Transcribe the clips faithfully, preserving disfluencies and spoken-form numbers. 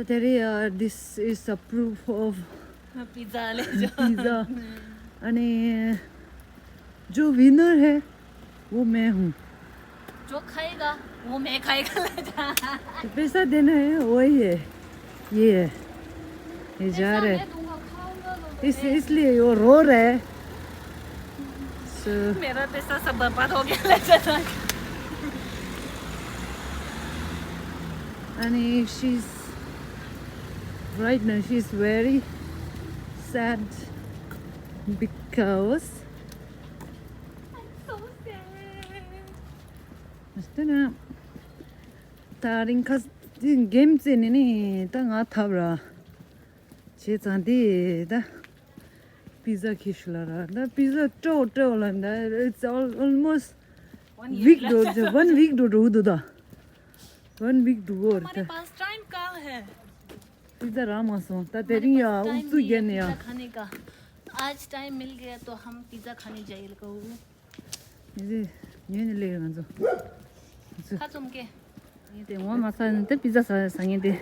तेरे यार, this is a proof of pizza ले जाओ। Pizza। अने जो विनर है, वो मैं हूँ। जो खाएगा, वो मैं खाएगा, ले जा। तो पैसा देना है, वही है, ये है, ये जा रहे हैं। इस इसलिए वो रो रहे हैं। So, मेरा पैसा सब बर्बाद हो गया, ले जा। And she's right now, she's very sad because I'm so sad. ད་རིང་ཁ་འདི་གེམ་རྩེ་ནས་ནི་ད་ང་ཐབ་ར་བྱས་ཙང་དེ་ད་པི་ཛ་ཁྱེར་ཤོག་ལབ་ར། ད་པི་ཛ་སྤྲོ་སྤྲོ་ལབ་ད། It's all almost week འགྲོ། One week འགྲོ་འདུག་ད། One week འགྲོ་གི་རེད་ད། हमारे पास टाइम कहाँ है? པི་ཛ་རག་མ་སོང་། ད་དེ་རིང་ཡ་ཨུ་ཚུགས་རྒྱབ་ནས་ཡ། पिज़्ज़ा खाने का। आज टाइम मिल गया तो हम पिज़्ज़ा खाने जाएगा। ཡིན་ཟེར། ཉོས་ནས་སླེབས་ཡོད་ང་ཚོ། ཁ་བཙུམ་གེ། ངས་དེ་ངོ་མ་ཚ་ནས་དེ་པི་ཛ་ཟ་ཟ་ངེས་དེ།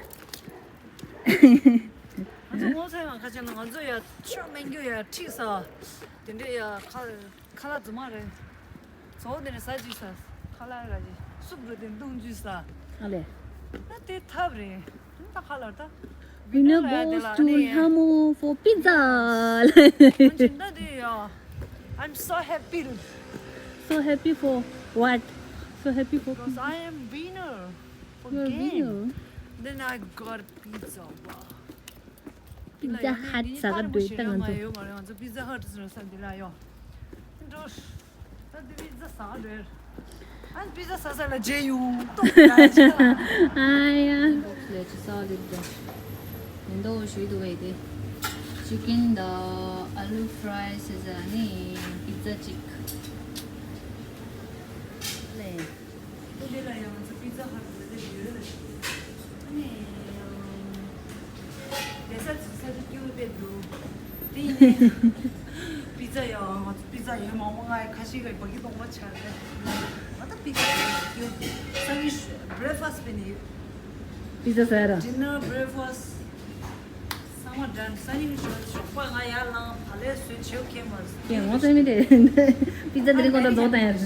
ང་ཚོ་ངོ་ཚ་ཡང་ཁ་ཆེ་ན་ང་ཚོ་ཡ་ཆོས་སྨན་རྒྱུ་ཡ་ཁྲིག་ཟ། དེ་འདྲས་ཡ་ཁ་ཁ་ལག་རྫུན་མ་རེད། ཚོ་དེ་ནས་ཟ་ཅིག་ཟ། ཁ་ལག་ར་ཅིག་སུབ་རུ་དེ་བཏུང་ཅིག་ཟ། ཨ་ལེ། ད་དེ་ཐབ་རེད། ད་ཁ་ལག་ད། Winner goes to Lhamo for pizza. I'm so happy. So happy for what? So happy for because I am winner for game. Then I got pizza. Wow. Pizza Hut ཟ་ག་འགྲོ་ད་ང་ཚོ། ང་ཚོ་Pizza Hut ཟེར་ས་འདི་ལ་ཡོད། འགྲོ། ད་འདི་པི་ཛ་ཟ་འདོད། ཨ་པི་ཛ་ཟ་ས་ལ་རྗེས་ཡོང་ཏོག་ཙམ་ལ་ཅི་ལ། ཨ་ཡ། Box ལས་ཅི་ཟ་འདི་འདྲ། མེ་ཏོག་ཞུས་འདུག་གས་དེ། Chicken དང་ཨ་ལུ་fry ཟེར་ནི་པི་ཛ་གཅིག་ལས། ཁོ་དེ་ལ་ཡང་ང་ཚོ་པི་ཛ་ཧ་ཊི་ལ་དེ་ཡོད་ལ། ཨ་ནི། ལས་ས་ཚིག་ས་ཚིག་སྐྱུར་དེ་འདུག་དེ་ཡིན་ནའི། པི་ཛ་ཡང་ང་ཚོ་པི་ཛ་ཡོད་མང་པོ་ང་ཡི་ཁ་ཤས་ཀྱི་བ་གི་གཏོང་བ་ཆགས་རེད། ང་ད་པི་ཛ་ཡོད་སྐྱུར། སང་ཉིན་བྷི་རེག་ཕ་སི་པི་ནི། པི་ཛ་ཟ་ཡ་ར། Dinner, breakfast. ཚང་མ་done། སང་ཉིན་ཞོགས་པ་ང་ཡར་ལངས་བ་ལས་བཟོས་བྱེད་ཁེ་མ་རེད། ཀྱེ་ངོ་ཚ་མི་དེ། པི་ཛ་དེ་རིང་ཁོ་ད་རྫོགས་བཏང་ཡ་རེད།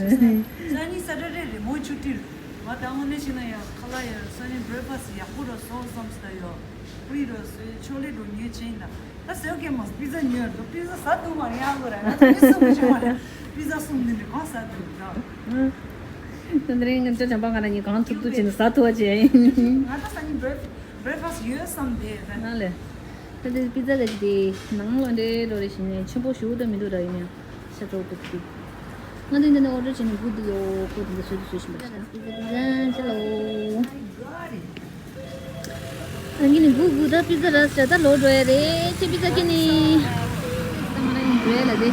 སང་ཉིན་Saturday རེད་མོ་ཆུ་ཊི་རེད། ང་ད་དངོས་གནས་བྱས་ན་ཡ་ཁ་ལག་ཡ་སང་ཉིན་breakfast ཡག་པོ་ར་བཟོ་བསམ་སྟེ་ཡོད། ཕུ་རི་ར་བཟོས་ཆོག་ལེ་འགྲོ་ཉོས་ཆེན་ད། ད་ཟེར་ཁེ་མ་པི་ཛ་ཉོས་ར་པི་ཛ་ཟ་ཐུབ་མ་རེད། ཡག་པོ་ར་ང་ཚོ་མི་གསུམ་མི་ཆོག་མ་རེད། པི་ཛ་གསུམ་འདི་འདྲ་གང་ཟ་ཐུབ་ད། དེ་རིང་ང་ཚོ་བྱམས་པ་ང་རང་གཉིས་གང་ཐུབ་ཐུབ་བྱས་ནས་ཟ་ཐུབ་པ་བྱས་ཡིན། ང་ད་སང་ཉིན་break breakfast ཡོད་བསམ་དེ་ད། ང་ལས། ད་དེ་པི་ཛ་ག་ཅིག་དེ་ནང་ལ་འདྲེ་འགྲོ་རེ་བཞིན་ནས་ཆེན་པོ་ཞུ་ད་མི་འདུག་ར་ཡིན་ཡང་ཤ་ཚོགས་པོ་དེ། ང་དེ་འདི་ནས་order བྱས་ནས་སྒུག་འདུག་ཡོ་ཁོ་དེ་འདི་བཟོས་དུ་བཟོས་བཞིན་པ་ཞིག་ད། པི་ཛ་པི་ཛ་ཆ་ལོ། ཨ་ནི་ནི་སྒུག་སྒུག་ད་པི་ཛ་ར་ཤ་ད་ལོ་འགྲོ་ཡ་རེད་ཅེ་པི་ཛ་ཁྱེར་ནི། ད་ང་རང་ཡང་འགྲོ་ཡ་ལ་དེ།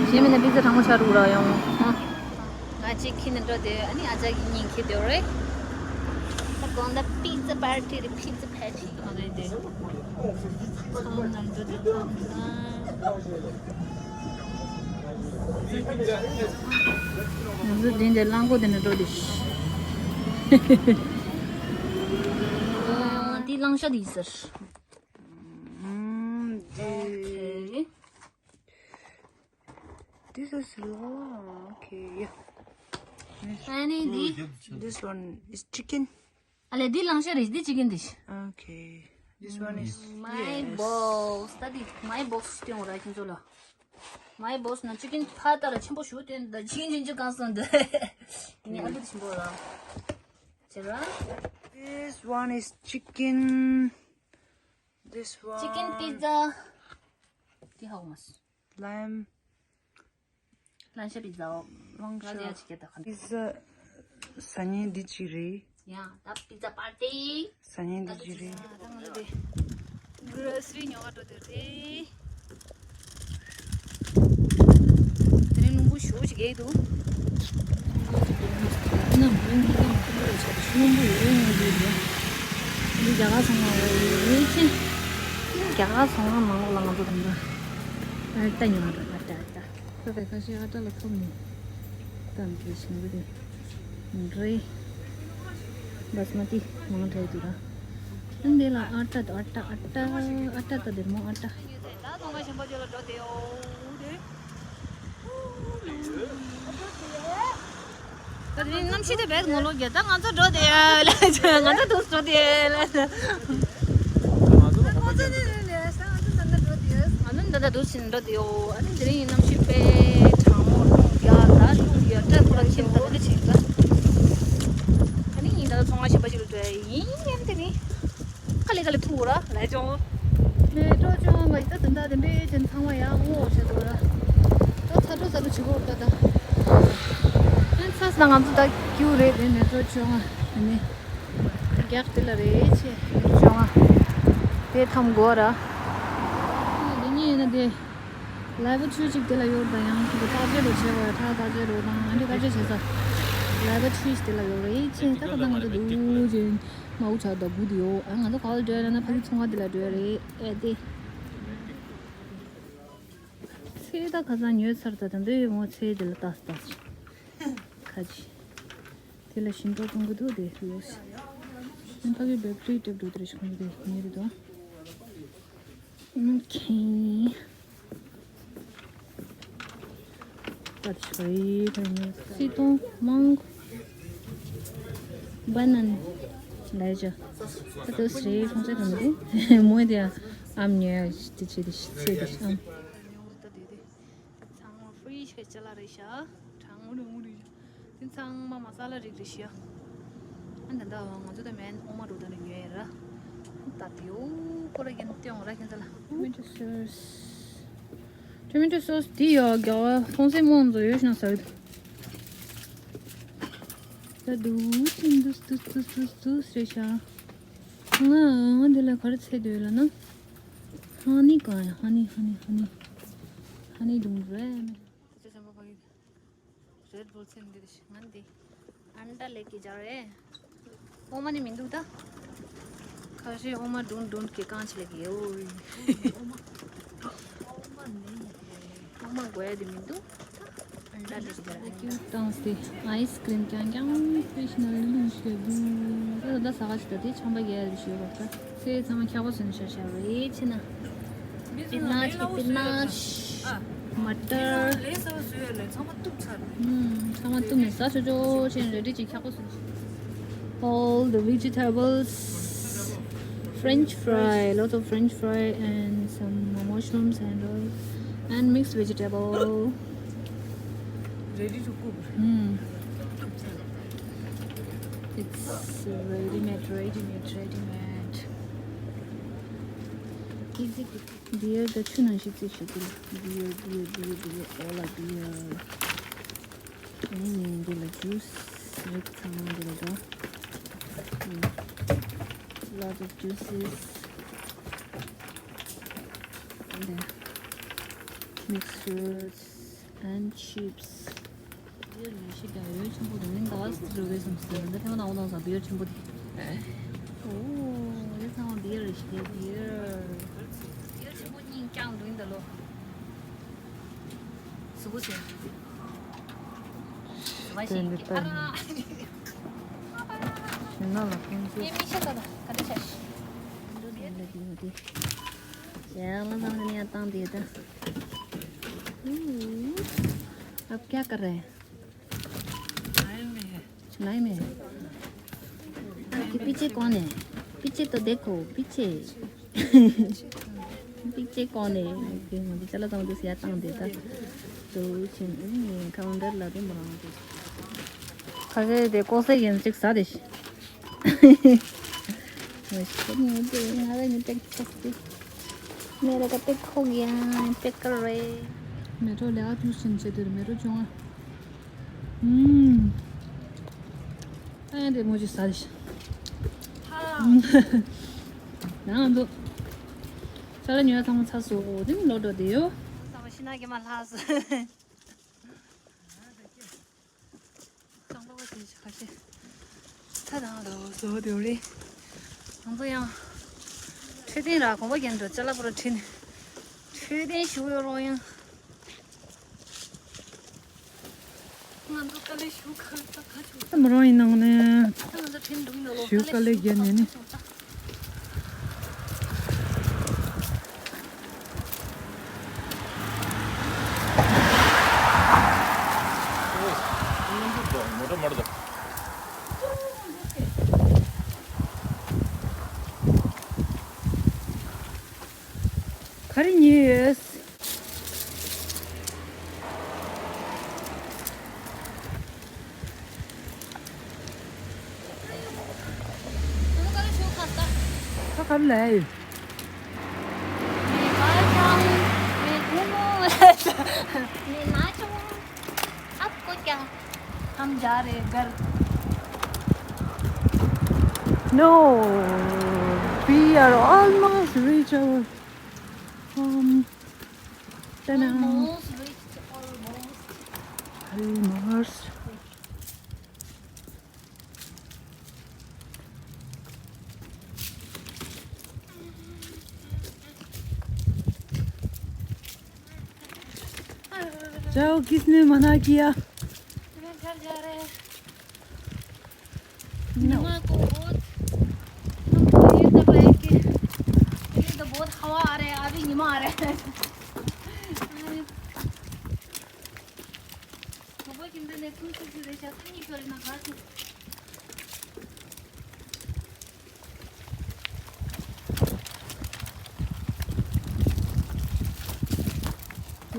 གཞན་མིན་ན་པི་ཛ་གྲང་མོ་ཆགས་འགྲོ་ར་ཡོང་། ང་གཅིག་ཁྱེར་ནས་འགྲོ་དེ་ཨ་ནི་ཨ་ཅག་གིས་གཉིས་ཁྱེར་དེ་རེད། ད་དགོང་ད་པི་ཛ་པར་ཊི་རེད། པི་ཛ་པར་ཊི་ང་རེད་དེ། ཚང་མ་འགྲོ་དེ་ཚང་མ། ང་ཚོ་དེ་འདྲའི་རླངས་འཁོར་དེ་འདྲ་འགྲོ་དེ། འདི་རླངས་ཤ་དེ་ཟེར། ཨོ་ཁེ། This is long. Okay, yeah. ཨ་ནི་འདི། This one is chicken. ཨ་ལས་འདི་རླངས་ཤ་རེད། འདི་ཅི་ཀིན་འདི། Okay. This one is my boss. ད་འདི་my boss སྟོན་ར་ཁྱེད་ཚོ་ལ། My boss ན་ཅི་ཀིན་ཕ་ད་ལ་ཆེན་པོ་ཞུ་སྟོན་ད་ཅི་ཀིན་ཅི་ཀིན་གང་སོང་འདི། ངས་ཨ་ལུ་ཆེན་པོ་ར། ཅི་ར། This one is chicken. This one. Chicken pizza. འདི་ཧ་གོ་མ་སོང་། Lamb. རླངས་ཤ་པི་ཛ་འོ། རླངས་ཤ། ང་ཚོ་ཡང་ཅིག་སྐད་བཏང་། པི་ཛ་ཟ་མཁན་འདི་གཅིག་རེད། ཡང་ད་པི་ཛ་པར་ཊི། ཟ་མཁན་འདི་གཅིག་རེད། ད་ང་ཚོ་དེ་གྷོ་སི་རི་ཉོ་ག་འགྲོ་འདོད་རེད། དེ་རིང་རླུང་བུ་ཞེ་པོ་ཞིག་རྒྱག་འདུག་རླུང་བུ་ཡོད་ཡོད་རེད། འདི་རྒྱ་གར་ཚོང་ཁང་རེད་ཅེ། རྒྱ་གར་ཚོང་ཁང་ནང་ལོགས་ལ་ང་ཚོ་དེ་འདྲ་ཨ་ཏ་ཉོ་ག་འགྲོ་ཨ་ཏ་ཨ་ཏ། ད་ལྟ་ཁ་ཤས་ཨ་ཏ་ལ་ཐོབ་མེད། ཏམ་གྱི་ཞིང་པ་དེ་འདྲའི་བཱ་སི་མ་ཏི་མང་དྲགས་འདུག་ར། འདི་ལ་ཨ་ཏ་ཨ་ཏ་ཨ་ཏ་ཨ་ཏ་ཨ་ཏ་དེར་མོ་ཨ་ཏ། ད་ཚོང་ཁང་ཆེན་པོ་ཅིག་ལ་འགྲོ་བསྡད་ཡོད་དེ། ད་དེ་རིང་གནམ་གཤིས་དེ་བས་ངོ་ལོག་རྒྱག་ད་ང་ཚོ་འགྲོ་བསྡད་ཡ་ལ་ང་ཚོ་འདུག་འགྲོ་བསྡད་ཡ་ལ། ང་ཚོ་འདི་འདྲ་འདུག་ཕྱིན་འགྲོ་བསྡད་ཡོད། ཨ་ནི་དེ་རིང་གནམ་གཤིས་དཔེ་གྲང་མོ་རླུང་རྒྱག་ད་རླུང་རྒྱག་སྐྲ་ཁོ་ར་ཁྱིམ་ད་དེ་འདྲ་བྱེད་ད། ཨ་ནི་ཡིན་ད་ཚོང་ཁང་ཆེན་པོ་ཞིག་ལ་འགྲོ་ཡ་ཡིན་ཡིན་དེ་རིང་། ཁ་ལེ་ཁ་ལེ་ཐུག་ར་ལས་ཅོང་། མེ་ཏྲོ་ཅོང་ང་ཡི་ད་དེ་འདྲ་དེ་འདྲའི་ཅན་ཚང་མ་ཡང་ངོ་ཤེས་འདུག་ར། ད་ཚ་དྲོ་ཚ་དྲོ་བྱེད་དགོས་ད་ད། ཨ་ནི་ཚ་ས་ང་ཚོ་ད་ཀྱུ་རེད་དེ་མེ་ཏྲོ་ཅོང་ང་ཨ་ནི། རྒྱག་དེ་ལ་རེད་ཆེ། ཅོང་ང་། དེ་ཐམ་གོ་ར། དེ་ཉིན་ཡིན་ན་དེ། ལའི་བ་ཆུ་གཅིག་དེ་ལ་ཡོད་དང་ཡང་ཁྱེད་ཀྱི་བརྟག་དཔྱད་རོ་བྱས་པ་ཡ་ཁྲག་བརྟག་དཔྱད་རོ་དང་ཨ་འདྲི་བརྟག་དཔྱད་བྱས་ས། ལའི་བ་ཆུ་ཞིག་དེ་ལ་ཡོད་རེད་ཆེ་ད་ད་ད་ང་ཚོ་འདུག་ཅེ། མའུ་ཆ་ད་བུ་དེ་ཡོད་ཨ་ང་ཚོ་ག་ལ་འགྲོ་ཡ་ལ་ན་ཕ་གི་ཚོང་ཁང་དེ་ལ་འགྲོ་ཡ་རེད་ཨེ་དེ། ཚེ་ད་ཁ་སང་ཉོས་ཚར་ད་ད་འདོད་ཡོད་མོ་ཚེ་དེ་ལ་ལྟ་ལྟ་ཁ་ཅི། དེ་ལ་ཞིམ་པོ་གཏོང་གི་འདུག་དེ་ལོས། ཕ་གི་བེ་ཀ་རི་སྒྲུབ་འགྲོ་དེ་རེ་ཞིག་ཁོང་གི་དེ་ཉེ་རེད་དོ། ཨོ་ཁེ། ད་ཤོ་ཡི་ད་ནི་སི་ཏོང་མང་། བ་ནན། ལས་བྱ། ད་དུ་སི་ཧོང་ཚེ་དང་དེ་མོས་དེ་ཨམ་ཉོས་དེ་ཆེ་དེ་ཤི་ཚེ་དེ་ཤི་ཨམ། ཚང་མ་ཧྥི་རི་ཇི་གི་ཅ་ལག་རེད་ཤག་གྲང་མོ་རུ་མོ་རུ་དེ་ཚང་མ་མ་ས་ལ་རིགས་རེད་ཤག་ཨ་ད་ད་ང་ཚོ་ད་མེན་ཨོ་མ་རུ་ད་ནི་ཉོས་ཡིན་ར། ད་དེའུ་ཁོ་ར་གན་ཏེ་ཡོང་ར་ཁྱེད་ཚ་ལ། Tomato sauce. Tomato sauce དེ་ཡོད་རྒྱ་བ་ཧོང་སེ་མོང་ཚོ་ཡོད་ཤི་ན་ཟ་གི་འདུག་ད་དུ་ཅིན་དུས་དུས་དུས་དུས་དུས་རེད་ཤག་ང་ང་འདི་ལ་ག་རེ་ཚད་འདོད་ལ་ན། ཧ་ནི་གང་ཡ་ཧ་ནི་ཧ་ནི་ཧ་ནི། ཧ་ནི་དུང་རེད་མེད། རེད་བོལ་ཚན་འདི་རེད་ང་འདི་ཨན་ཏ་ལེགས་ཀྱི་སྦྱར་རེད། ཨོ་མ་ནི་མི་འདུག་ད། ཁ་ཤས་ཨོ་མ་འདུན་འདུན་གྱི་རྐང་ཆ་ལེགས་ཡོད། ཨོ་མ་ཨོ་མ་ནི་ཨོ་མ་དགོས་ཡ་དེ་མི་འདུག་ད། ཨན་ཏ་ལེགས་སྦྱར་ཨན་ཏ། ཏང་སྟེ་ཨའི་སི་ཀྲིམ་རྐྱང་རྐྱང་ཕེ་ཤི་ནལ་ལུགས་ཤིག་འདུག་ད་ད་ཟ་ག་ཞིག་ད་དེ་ཆམ་པ་རྒྱག་ཡ་རེད་ཞུས་པ་ད། ཚེ་ཚང་མ་ཁྱག་པ་ཟོས་ནས་ཤར་ཤར་རེད་ཕྱིན་ན། སྤིན་ནག་སྤིན་ནག་མ་ཏར། ཚང་མ་བཏུབ་ནས་ཟ་ཆོག་ཆོག་ཆེན་རེ་ཌི་ཅིག་ཁྱག་པ་ཟོས། All the vegetables, French fry, lots of French fry and some mushrooms and all, and mixed vegetable. Ready to cook. Mm. It's ready made, ready made, ready made. Easy to cook. Beer ད་ཆུ་ནང་བཞིན་རྩི་ཞིག་འདུག Beer, beer, beer, beer, all are beer. ཨ་ནི་འདི་ལ་ཇུས་རིགས་ཚང་མ་འདི་ལ་འདུག Lots of juices. And then mixed fruits and chips. བི་ཡར་ལས་ཤིག་ཀྱང་ཡོད་ཆེན་པོ་རེད། ད་བ་སི་རུ་རེ་སམ་སི་ད་ཐེངས་མ་དང་འོ་དང་ས་བི་ཡར་ཆེན་པོ་དེ། ཨོ་རེ་ཚང་མ་བི་ཡར་རེ་ཤིག་བི་ཡར། བི་ཡར་ཆེན་པོ་གཉིས་ཀྱང་འདུག་ཡིན་ད་ལོ། སུ་གུ་སེ། ཟ་བ་ཞིག་གི་ཨ་ར། ཞུ་ན་ལ་ཁོང་ཚོས། ངས་མི་ཤེས་ད་ད་ག་འདྲ་བྱ་ཞིག་ཡང་ལ་ཚང་མ་ཡང་བཏང་དེ་ད། अब क्या कर रहे हैं? सुनाई में है। आपके पीछे कौन है? पीछे तो देखो, पीछे। पीछे कौन है? ओके, मुझे चलो तो मुझे सिया तंग देता। तो काउंटर ला दे मरा। खजे दे कोसे गेम चिक सादिश। मुझे नहीं दे, हमारे नहीं टेक सकते। मेरे को टेक हो गया, टेक कर रहे। मेरो ल्या तू सुन से तेरे मेरो चोंगा। ཨུམ། ཨ་ཡང་དེ་མོ་ཅིག་ཟ་རེད་ཤག་ཡང་འདུག་ཅ་ལག་ཉོས་ཚང་མ་ཚར་སོང་། དེ་ནི་ལོག་འགྲོ་བསྡད་ཡོད། ཚང་མ་ཤི་ན་གི་མ་ལྷག་སོང་། ཅང་ལོག་པ་དེ་ཆ་ཤས་ཚ་དང་ལོ་བཟོ་དེ་རེད། ང་ཚོ་ཡང་འཕྲོད་བསྟེན་ར་གོམ་པ་རྒྱན་འགྲོ་ཅ་ལག་པོ་ར་ཁྲིད་ནས་འཕྲོད་བསྟེན་ཞུ་ཡོད་རོགས་ཡང་། ང་ཚོ་དཀའ་ལས་ཞུ་ཁ་ད་ཁ་ཆུ། ད་མི་རོང་ཡིན་ནང་ནས། ད་ང་ཚོ་ཁྲིན་འདུག་ཡིན་ནོ་ལོ། ཞུ་དཀའ་ལས་བརྒྱབ་ནས་ནི། ད་ ག་རེ་ཉོས་ཡོད། ཁ་ཁར་ལ་ཡོད། आपको क्या? हम जा रहे हैं घर। No, we are almost reach our home. Ta-da. Almost reached, almost. Almost. जाओ, किसने मना किया? मैं घर जा रहे हैं। No. नीमा को बहुत, हमको ये तो है कि ये तो बहुत हवा आ रहा है, अभी नीमा आ रहा है। पापा किमबे ने कुछ कुछ दे सकते नहीं, कोई ना खा।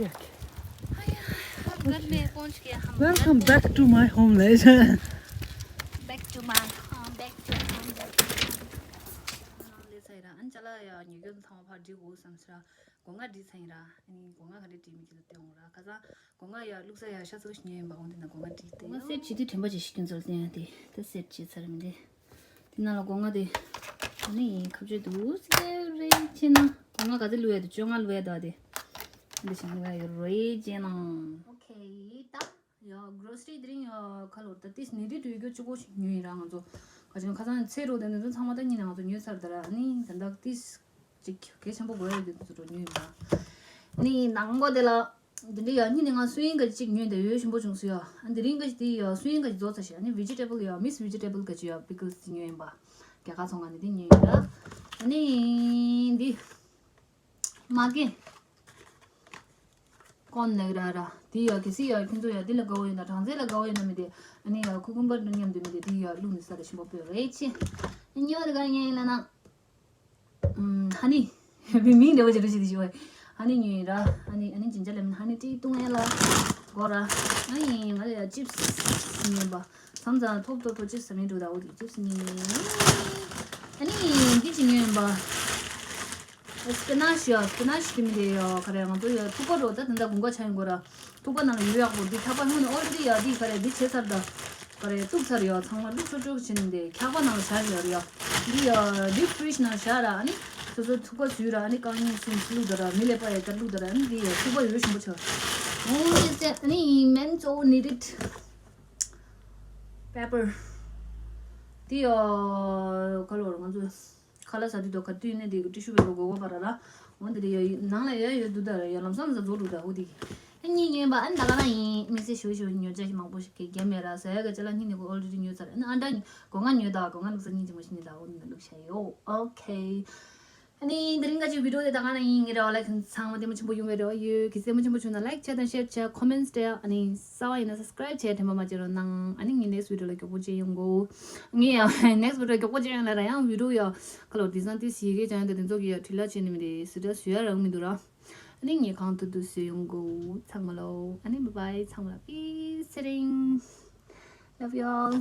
Yuck. अब घर में पहुंच गया हम। Welcome back to my home, ladies. Back to my home, back to home, back to home. ले साइरा अन चला या न्यू गिल थामा फार जी हो समसरा गोंगा डी साइरा अनि गोंगा घरे डी मिकिल ते होरा कजा गोंगा या लुक्सा या शासो न्यू बा उन्दिना गोंगा डी ते गोंगा सेट ची दु ठेम्बा जी शिकिन जोल ते ते सेट ची सर मिले तिनाला गोंगा दे अनि खबजे दु से रे चेना गोंगा गदे लुया दु चोंगा लुया दा दे दे चेना लुया यो रे चेना। Okay, ता ཡ་གྷོ་རོ་སི་རི་དེ་རིང་ཡ་ཁ་ལོར་ད་ཏིས་ནི་རི་དུས་རྒྱུ་གཅིག་པོ་ཞིག་ཉོས་ཡིན་ར། ང་ཚོ་ཁ་ཅིག་ཁ་སང་ཚེ་རོ་དེ་ནི་ཚོ་ཚང་མ་ད་ཉིན་ནས་ང་ཚོ་ཉོས་ཚར་ད་ར། ཨ་ནི་དེ་འདྲ་ཏིས་ཅིག་གལ་ཆེན་པོ་དགོས་ཡོད་དུས་ཚོ་ཉོས་ཡིན་ར། ཨ་ནི་ནང་པ་དེ་ལ་དེ་འདྲ་ཡ་ཉིན་ནས་ང་སུ་ཡིན་ག་ཅིག་ཉོས་དེ་ཡོད་ཞིམ་པོ་བྱུང་སོ་ཡ། ཨ་དེ་རིང་ག་ཅིག་དེ་ཡ་སུ་ཡིན་ག་ཅིག་རྫོགས་ཚར་ཤག་ཨ་ནི་ཝེ་ཇི་ཊེ་བལ་ཡ་མིས་ཝེ་ཇི་ཊེ་བལ་ག་ཅིག་ཡ་པི་ཀལ་སི་ཅིག་ཉོས་ཡིན་པ། རྒྱ་གར་ཚོང་ཁང་ནས་དེ་ཉོས་ཡིན་ར། ཨ་ནི་འདི། མ་གི། ཀོན་ལེགས་ར་ར། དེ་ཡ་གལ་སྲིད་ཡ་ཁྱོད་ཚོ་ཡ་དེ་ལ་དགའ་བོ་ཡོད་ན་གྲང་ཚལ་ལ་དགའ་བོ་ཡོད་ན་མི་དེ། ཨ་ནི་ཡ་ཁུ་ཀུམ་བར་དང་མཉམ་དུ་མི་དེ་དེ་ཡ་བླུགས་ནས་ཟ་ད་ཞིམ་པོ་སྤོས་རེད་ཆེ། ཉོ་དེ་ག་ཉན་ཡིན་ལ་ན། ཧ་ནི། མི་མིང་འདྲ་བོ་ཅིག་རེད་ཞིག་དེ་ཞིག་བས། ཧ་ནི་ཉོས་ཡིན་ར། ཧ་ནི་ཨ་ནི་ཇིན་ཇར་ལེ་མོན་ཧ་ནི་ཏྲི་བཏུང་ཡ་ལ། གོ་ར། ཨ་ནི་ང་ལ་ཡ་ཅིབ་སི་ཉོས་པ། མཚམས་མཚམས་ཐོབ་ཐོབ་ཐོབ་ཅིབ་སི་མི་འགྲོ་ད་འོ་དེ་ཅིབ་སི་ཉོས། ཨ་ནི་འདི་ཅིག་ཉོས་ཡིན་པ། སི་པི་ནཆ་ཡ། སི་པི་ནཆ་དེ་མི་དེ་ཡ་ག་རེ་ང་ཚོ་ཡ་ཐུག་པ་རོ་ད་དེ་འདྲ་དགུན་ཁ་ཆགས་ཡིན་གོ་ར། ཐུག་པ་ནང་ལ་ཡོད་ཡག་པོ་འདི་ཐག་པ་སྔོན་ནས་ཨོ་རེ་ཌི་ཡ་འདི་ག་རེ་འདི་བྱས་ཚར་ད། ག་རེ་བཏུགས་ཚར་ཡ་ཚང་མ་བླུགས་ཆོག་ཆོག་བྱས་ནས་འདི་ཁྱག་པ་ནང་ལ་བཞག་ཡོད་རེད་ཡ། འདི་ཡ་ཌིབ་ཕི་རིཇ་ནང་བཞག་ར་ཨ་ནི་སོ་སོ་ཐུག་པ་བཟོས་ར་ཨ་ནི་རྐང་གཉིས་སུན་བླུགས་ད་ར་མི་ལས་པ་ཡ་ད་བླུགས་ད་ར་ཨ་ནི་འདི་ཡ་ཐུག་པ་ཡོད་ཞིམ་པོ་ཆགས། འོ་འདི་ཚེ་ཨ་ནི་མེན་ཙོ་ནི་རིད་པེ་པར། འདི་ཡ་ག་ལོར་ང་ཚོ། ཁ་ལག་ཟ་དུས་དོ་ག་དུས་ནས་དེ་ཀྲི་ཤུ་བེ་གོ་གོ་བ་ར་ར། འོ་འདི་རེ་ཡོད་ནང་ལ་ཡོད་ཡོད་འདུག་ད་ར་ཡོད་ལམ་སང་ཟ་རྫོགས་འདུག་ད་འོ་དེ། ཨ་གཉིས་ཉོས་པ་ཨ་ནི་ད་ག་ན་ཡིན་དམིགས་བསལ་ཞུ་ཞུ་ཉོ་ཆ་ཞིག་མང་པོ་ཞིག་གི་རྒྱ་མེད་ར་ཟ་ཡ་གི་ཅ་ལག་གཉིས་ནས་གོ་ཨོ་རེ་ཌི་ཉོས་ཚར་ཨ་ནི་ཨ་འདྲ་གོ་ང་ཉོས་ད་གོ་ང་ལུག་ས་གཉིས་ཅི་མ་ཞིག་ཉོས་ད་འོ་འདི་ལུག་ཤ་ཡོད་ཨོ་ཁེ། ཨ་ནི་དེ་རིང་ག་ཅིག་བི་ཌིའོ་དེ་ད་ག་ན་ཡིན་ངེད་ར་བ་ལ་ཁན་ཚང་མ་བདེ་མོ་ཆེན་པོ་ཡོང་བའི་རེ་བ་ཡོད་གི་སེམས་མོ་ཆེན་པོ་བྱུང་ན་ལའིག་བྱས་དང་ཤེར་བྱས་ཁོ་མེན་ཊི་སྤྲད་ཨ་ནི་གསར་བ་ཡིན་ན་སབ་སི་ཀ་རེབ་བྱས་དྲན་པ་མ་བརྗེད་རོགས་གནང་ཨ་ནི་ངས་ནེག་སི་བི་ཌིའོ་ལ་མགྱོགས་པོ་མཇལ་ཡོང་གོ་ངས་ཡང་ནེག་སི་བི་ཌིའོ་མགྱོགས་པོ་མཇལ་ཡོང་ན་ར་ཡང་བི་ཌིའོ་ཡ་ཁ་ལོ་ཌི་ཟའིན་ཏིས་ཡི་གེ་ཅང་ཡང་དེ་ཚོ་གི་ཡ་བྲིས་ལ་བྱས་ནི་མི་རེད་སི་ཌི་བཟོ་ཡ་རང་མི་འདུག་ར། ཨ་ནི་ངས་གང་ཐུབ་ཐུབ་བཟོས་ཡོང་གོ་ཚང་མ་ལོ། ཨ་ནི་བའི་བའི་ཚང་མ་ལ་པི་སི་ཚེ་རིང་། Love you all.